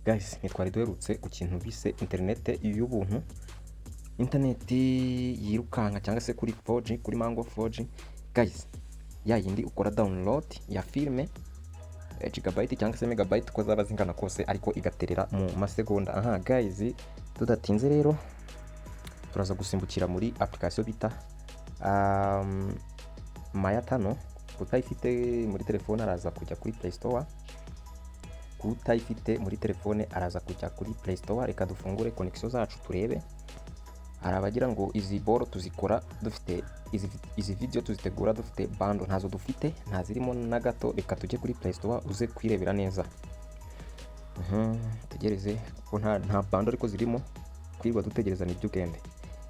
Guys, ntitwari duherutse ku kintu bise interinete y'ubuntu, interineti yirukanka cyangwa se kuri 4G, kuri Mango 4G. Guys, ya yindi ukora download ya filime, gigabyte cyangwa se megabyte uko zaba zingana kose, ariko igaterera mu masegonda. Aha guys, tudatinze rero turaza gusimbukira muri application bita Maya Tano. Utayifite muri telefone araza kujya kuri Play Store. Utayifite muri telefone araza kujya kuri Play Store. Reka dufungure connection zacu turebe. Hari abagira ngo izi boro tuzikora dufite izi video tuzitegura dufite bundle. Ntazo dufite, ntazirimo na gato. Reka tujye kuri Play Store uze kwirebera neza. Tegereze ko nta bundle ariko zirimo, kwirirwa dutegereza nibyo ugende.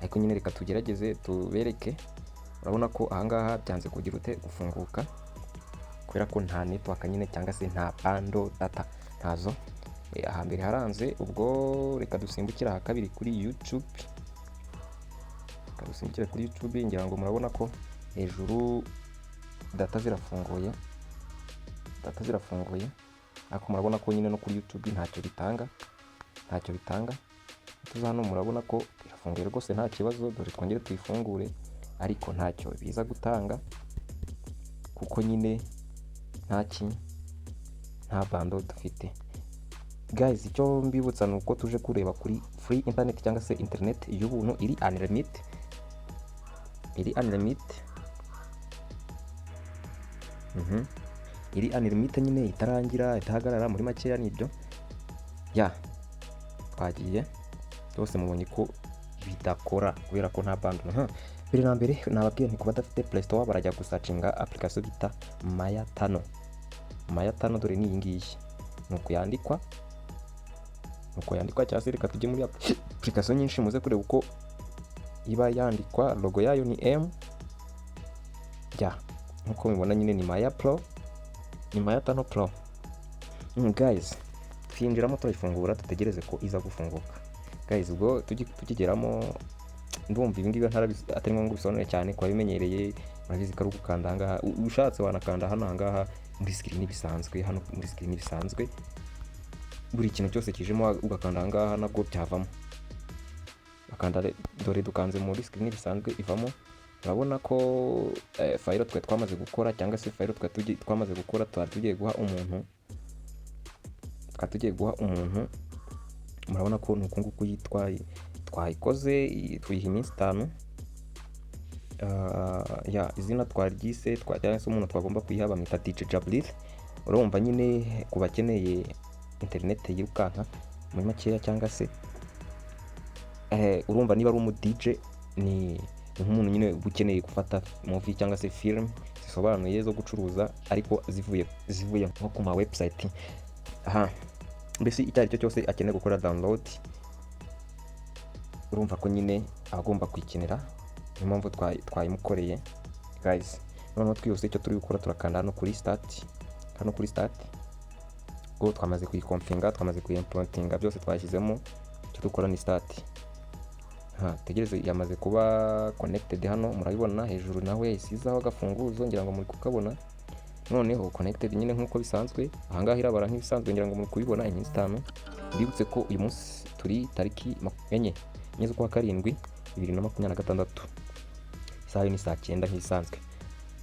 Ariko nyine reka tugerageze tubereke. Urabona ko ahangaha byanze kugira ute? Gufunguka, kubera ko nta network nyine cyangwa se nta bundle data ntazo. Ahambere haranze, ubwo reka dusimbukire aha kabiri kuri YouTube. Reka dusimbukire kuri YouTube. Ngira ngo murabona ko hejuru data zirafunguye, data zirafunguye, ariko murabona ko nyine no kuri YouTube ntacyo bitanga, ntacyo bitanga. Tuza hano, murabona ko irafunguye rwose, nta kibazo. Dore twongere tuyifungure, ariko ntacyo biza gutanga kuko nyine nta bundle dufite. Guys, icyo mbibutsa ni uko tuje kureba kuri free internet cyangwa se internet y'ubuntu iri unlimited, iri unlimited, iri unlimited nyine, itarangira, itahagarara. Muri makeya nibyo ya twagiye byose. Mubonye ko bidakora kubera ko nta bundle. Mbere na mbere nababwiye nti kuba badafite Play Store barajya gusearchinga application bita Maya Tano. Maya Tano dore ni iyi ngiyi, ni uku yandikwa, uko yandikwa, cyangwa se reka tujye muri application nyinshi muze kureba uko iba yandikwa. Logo yayo ni M ya, nkuko mubibona nyine ni Maya Pro, ni Maya Tano Pro. Guys, twinjiramo, turayifungura, dutegereze ko iza gufunguka. Guys, ubwo tukigeramo, ndumva ibi ngibi atari ngombwa bisobanuye cyane ku babimenyereye. Murabizi ko ari ugukanda ahangaha. Ushatse wanakanda hano ahangaha muri screen bisanzwe, hano muri screen bisanzwe, buri kintu cyose kijemo ugakanda ahangaha nabwo byavamo. Bakanda, dore dukanze muri screen bisanzwe ivamo. Urabona ko file twe twamaze gukora cyangwa se file twe twamaze gukora, twari tugiye guha umuntu, twari tugiye guha umuntu. Murabona ko ni uku nguku yitwa. Twayikoze, tuyiha iminsi 5. Ya izina twaryise cyangwa se umuntu twagomba kuyiha bamwita DJ Jabril. Urumva nyine ku bakeneye internet yirukanka muri makeya, cyangwa se urumva niba ari umu DJ, ni nk'umuntu nyine uba ukeneye gufata movie cyangwa se film zisobanuye zo gucuruza, ariko zivuye nko ku ma website. Aha mbese icyo ari cyo cyose akeneye gukora download, urumva ko nyine aba agomba kuyikenera. Niyo mpamvu twayimukoreye. Guys, noneho twihuse, icyo turi gukora turakanda hano kuri start, hano kuri start. Ubwo twamaze kuyiconfiga, twamaze kuyimportinga, byose twashyizemo, icyo dukora ni start. Ha, tegereze, yamaze kuba connected. Hano murabibona hejuru nawe yayisizaho agafunguzo, ngira ngo muri kukabona. Noneho connected nyine nk'uko bisanzwe, ahangaha irabara nk'ibisanzwe, ngira ngo muri kubibona, iminsi 5. Mbibutse ko uyu munsi turi tariki 4, 4 z'ukwa karindwi, 2026, isaha ni saa 9 nk'ibisanzwe.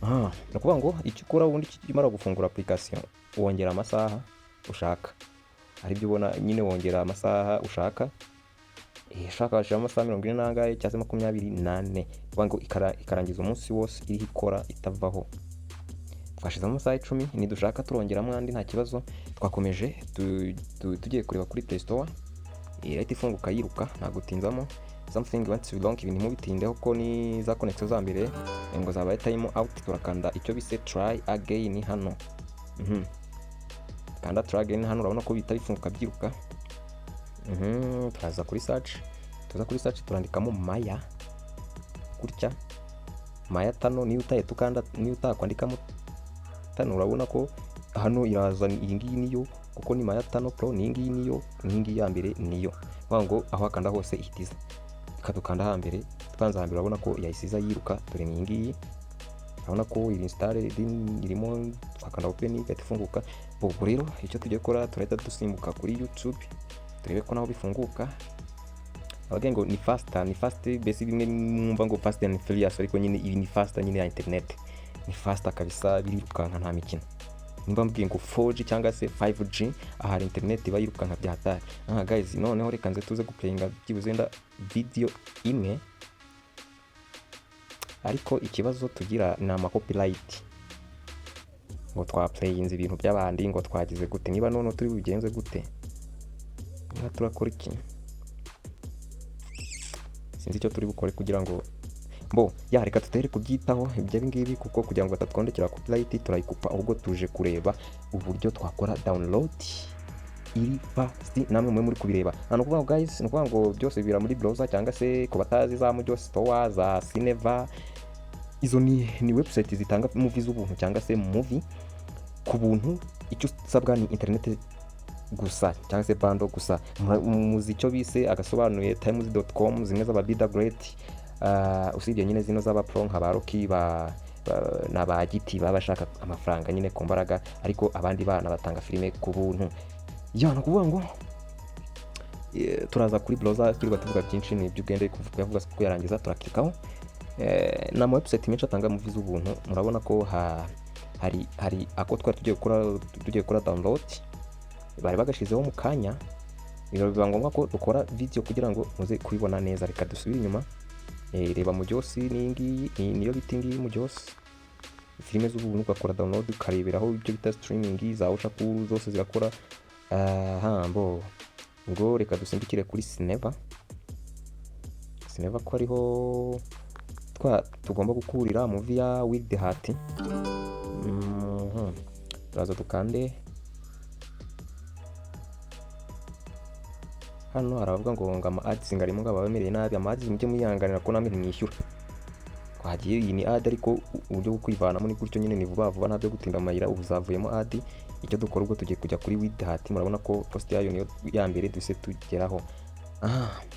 Aha ni ukuvuga ngo icyo ukora ubundi ukimara gufungura application, wongera amasaha ushaka, aribyo ubona nyine, wongera amasaha ushaka. Ushaka washyiramo amasaha 40 n'angahe cyangwa se 24, kuvuga ngo ikarangiza umunsi wose iriho ikora itavaho. Twashyizemo amasaha 10, nidushaka turongeramo andi, nta kibazo. Twakomeje, tugiye kureba kuri Play Store, irahita ifunguka yiruka, nta gutinzamo. Something went wrong, ibintu ntimubitindeho ko ni za connection za mbere ngo zabaye time out. Turakanda icyo bise try again hano. Kanda try again hano, urabona ko bihita bifunguka byiruka. Turaza kuri search, tuza kuri search turandikamo Maya gutya, Maya Tano. Niyo utahita ukanda, niyo utakwandikamo Tano, urabona ko hano iraza. Iyi ngiyi niyo, kuko ni Maya Tano Pro, ni iyi ngiyi niyo, iyi ngiyi ya mbere niyo. Kuvuga ngo aho wakanda hose ihita iza. Reka dukanda hambere, twanze hambere, urabona ko yahise iza yiruka. Dore ni iyi ngiyi. Urabona ko iri install irimo, twakanda open igahita ifunguka. Ubwo rero icyo tugiye gukora, turahita dusimbuka kuri YouTube turebe ko naho bifunguka. Abagira ngo ni faster, ni fast, mbese bimwe mwumva ngo fast and furious, ariko nyine ibi ni faster nyine ya internet, ni faster kabisa, birirukanka, nta mikino. Nimba mbwiye ngo 4G cyangwa se 5G, ahari internet iba yirukanka bya hatari. Aha guys, noneho reka nze tuze guplayinga byibuze nda video imwe, ariko ikibazo tugira ni ama copyright, ngo twaplayinze ibintu by'abandi, ngo twagize gute. Niba none turi bubigenze gute? Niba turakora iki? Sinzi icyo turi bukore kugira ngo bo ya, reka tutere kubyitaho ibyo ngibi, kuko kugira ngo batatwandikira copyright turayikupa. Ahubwo tuje kureba uburyo twakora download iri fast, namwe mwe muri kubireba. Ni ukuvuga ngo guys, ni ukuvuga ngo byose bibera muri browser, cyangwa se ku batazi za Mujyo Store, za Cineva, izo ni website zitanga movie z'ubuntu cyangwa se movie ku buntu. Icyo usabwa ni internet gusa cyangwa se bundle gusa. Muzi icyo bise agasobanuye times.com, zimwe z'aba bida great, usibye nyine zino z'aba pro nka ba Rocky ba na ba Giti baba bashaka amafaranga nyine ku mbaraga, ariko abandi bana batanga filime ku buntu. Ya, ni ukuvuga ngo turaza kuri browser, twirirwa tuvuga byinshi, ni ibyo ugende kuyavuga kuyarangiza. Turakirikaho. Ni ama website menshi atanga movie z'ubuntu. Murabona ko hari ako twari tugiye gukora download, bari bagashyizeho mu kanya, biba ngombwa ko dukora video kugira ngo muze kubibona neza. Reka dusubire inyuma. Reba Mujyosi, ni ngiyi, niyo bita ngiyi Mujyosi, filime z'ubuntu, ugakora download ukareberaho ibyo bita streaming za Oshakuru zose zirakora. Aha mbo ubwo reka dusimbukire kuri Cineva. Cineva ko ariho twa tugomba gukurira movie ya Wild Heart. Turaza dukande hano. Haravuga ngo ama ads ngo arimo, ngo abamereye nabi ama ads, mujye mwihanganira ko namwe ntimwishyura. Twagiye, iyi ni ad, ariko uburyo bwo kwivanamo ni gutyo nyine, ni vuba vuba, nta byo gutinda amayira. Ubu zavuyemo ad. Icyo dukora ubwo, tugiye kujya kuri Wild Heart. Murabona ko post yayo niyo ya mbere duhise tugeraho.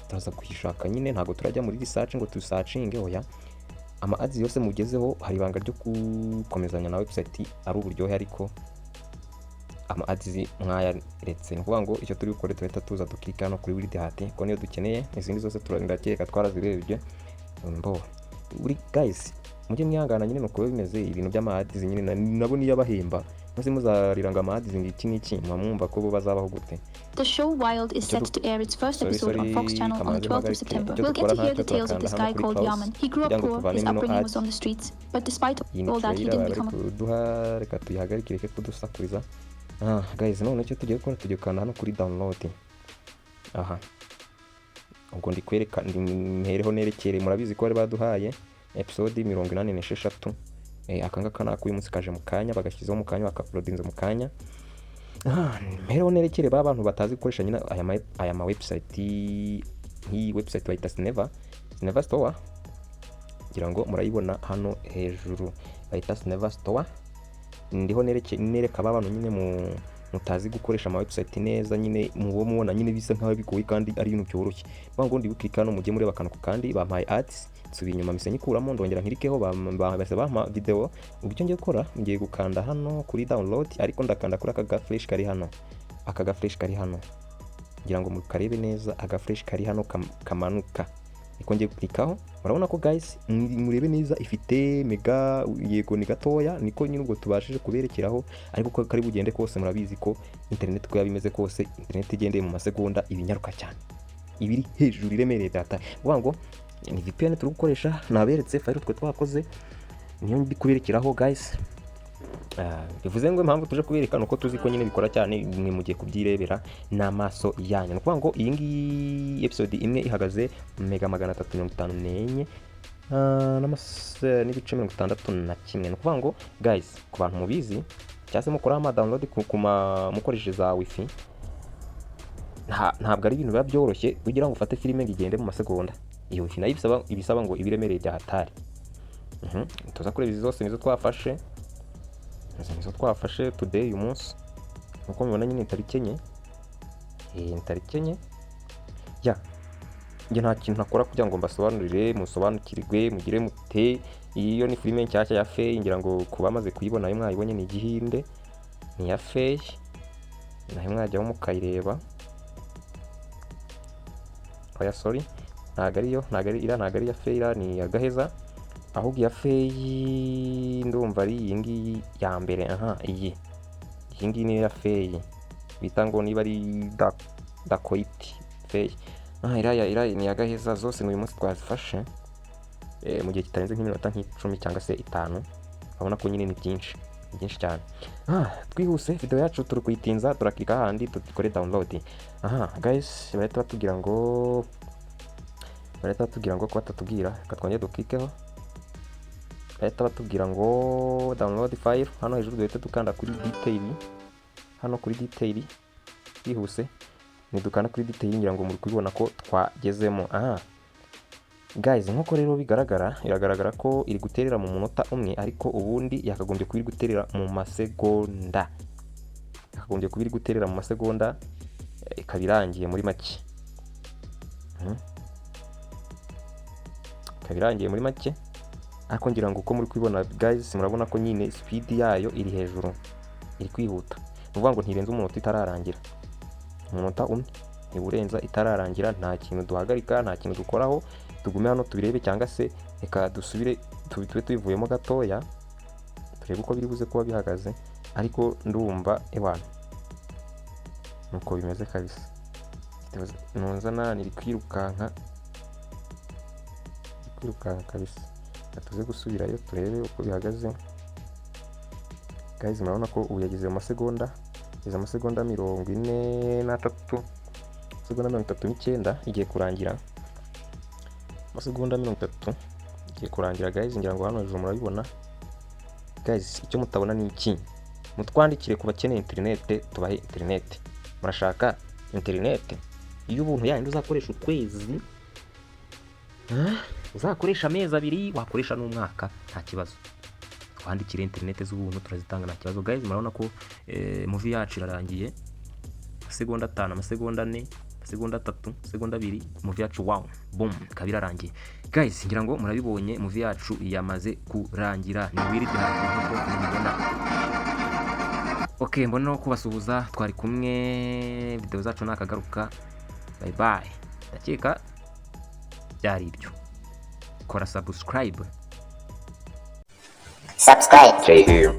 Turaza kuyishaka nyine, ntabwo turajya muri research ngo tusearchinge, oya. Ama ads yose mugezeho, hari ibanga ryo gukomezanya na website ari uburyohe, ariko ama ads mwayaretse. Ni ukuvuga ngo icyo turi bukore, turahita tuza dukika hano kuri Wild Heart ko niyo dukeneye, izindi zose ndakeka twarazirebye. Mbo uri guys, mujye mwihangana nyine, nuko biba bimeze. Ibintu by'ama ads nyine nabo niyo abahemba, maze muzarira ngo ama ads ngo iki n'iki, muba mwumva ko bo bazabaho gute? The show Wild is set to air its first Sorry, episode on sorry, Fox Channel on the kamanze 12th of mpagarike. September. Icyo We'll get dukora to hear ntacyo, the tales of turakanda this hano guy kuri called pause Yaman. He grew up kugira ngo poor, his tuvanemo ino upbringing ad. Was on the streets, but despite Iyi ni all that, he trailer didn't bari become a kuduha, reka tuyihagarike ireke kudusakuriza. Guys, none icyo tugiye gukora, tugiye gukanda hano kuri download. Aha ubwo ndi kwereka mpereho nerekere, murabizi ko bari baduhaye episode 86. Aka ngaka ni ak'uyu munsi, kaje mu kanya, bagashyizeho mu kanya, bakauploadinze mu kanya. Mpereho nerekere ba bantu batazi gukoresha nyine aya ma website. Nk'iyi website bayita Cineva Store, ngira ngo murayibona hano hejuru, bayita Cineva Store. Ndiho nereka ba bantu nyine mu mutazi gukoresha ama website neza nyine, mubo mubona nyine bisa nkaho bigoye kandi ari ibintu byoroshye. Vuga ngo ndi bukika hano, mujye mureba akantu ku kandi. Bampaye ads, nsubiye inyuma mise nyikuramo, ndongera nkirikeho, bahise bampa video. Ubu icyo ngiye gukora, ngiye gukanda hano kuri download, ariko ndakanda kuri aka ga flèche kari hano, aka ga flèche kari hano, ngira ngo mukarebe neza, aga flèche kari hano kamanuka, niko ngiye guklikaho. Murabona ko guys, murebe neza, ifite mega, yego ni gatoya, niko nyine ubwo tubashije kuberekeraho, ariko uko kari bugende kose murabizi ko internet uko yaba imeze kose, internet igendeye mu masegonda ibinyaruka cyane, ibiri hejuru iremereye data. Vuga ngo ni VPN turi gukoresha, naberetse file twe twakoze, niyo ndi kuberekeraho guys. Bivuze ngo impamvu tuje kubereka ni uko tuzi ko nyine bikora cyane, mwe mugiye kubyirebera n'amaso yanyu. Ni ukuvuga ngo iyi ngiyi episode imwe ihagaze mega 354 n'ibice 61. Ni ukuvuga ngo guys, ku bantu mubizi cyangwa se mukora ama download mukoresheje za wifi, ntabwo ari ibintu biba byoroshye kugira ngo ufate filime ngo igende mu masegonda. Iyo wifi nayo ibisaba ngo ibiremereye bya hatari. Tuza kureba izi zose, nizo twafashe, izi nizo twafashe today, uyu munsi. Nkuko mubibona nyine, tariki 4, ni tariki 4 ya. Njye nta kintu nakora kugira ngo mbasobanurire, musobanukirwe, mugire mute. Iyo ni filime nshyashya ya Fey. Ngira ngo ku bamaze kuyibona, ayo mwayibonye ni igihinde, ni iya Fey, nayo mwajyaho mukayireba. Oya, sorry, ntabwo ariyo, ntabwo ari iriya, ntabwo ari iya Fey, iriya ni iya Gaheza. Ahubwo iya Fey ndumva ari iyi ngiyi ya mbere. Aha, iyi ngiyi niyo ya Fey bita ngo niba ari Dacoit Fey. Aha, iriya ni iya Gaheza. Zose ni uyu munsi twazifashe mu gihe kitarenze nk'iminota nk'icumi cyangwa se 5. Urabona ko nyine ni byinshi, ni byinshi cyane. Twihuse, video yacu turi kuyitinza. Turakirika hahandi dukore download. Aha guys, barahita batubwira ngo kuba batatubwira, reka twongere dukikeho. Bahita batubwira ngo download file hano hejuru, duhita dukanda kuri detail hano, kuri detail twihuse. Nidukanda kuri detail, ngira ngo muri kubibona ko twagezemo. Aha guys, nk'uko rero bigaragara, biragaragara ko iri guterera mu munota umwe, ariko ubundi yakagombye kuba iri guterera mu masegonda, yakagombye kuba iri guterera mu masegonda, ikaba irangiye muri make. Ikaba irangiye muri make. Ariko ngira ngo uko muri kubibona guys, murabona ko nyine speed yayo iri hejuru, iri kwihuta. Ni ukuvuga ngo ntirenze umunota itararangira, umunota umwe ntiwurenza itararangira. Nta kintu duhagarika, nta kintu dukoraho, tugume hano tubirebe, cyangwa se reka dusubire tube tubivuyemo gatoya, turebe uko biri buze kuba bihagaze. Ariko ndumva ewana nuko bimeze kabisa. Nunzana iri kwirukanka, iri kwirukanka kabisa. Reka tuze gusubirayo turebe uko bihagaze guys. Murabona ko ubu yageze mu masegonda, yageze amasegonda 43, amasegonda 39 igiye kurangira, amasegonda 30 igiye kurangira guys. Ngira ngo hano hejuru murabibona guys. Icyo mutabona ni iki? Mutwandikire ku bakeneye interinete, tubahe interinete. Murashaka interinete y'ubuntu yandi uzakoresha ukwezi, uzakoresha amezi 2, wakoresha n'umwaka, nta kibazo. Twandikire, interinete z'ubuntu turazitanga, nta kibazo guys. Murabona ko movie yacu irarangiye, amasegonda 5, amasegonda 4, amasegonda 3, amasegonda 2, movie yacu wow, boom, ikaba irarangiye guys. Ngira ngo murabibonye, movie yacu yamaze kurangira, ni Wild Heart nk'uko mubibona. Ok, mbona no kubasuhuza, twari kumwe, video zacu nakagaruka. Bye bye. Ndakeka byari ibyo. Kora subscribe. Subscribe.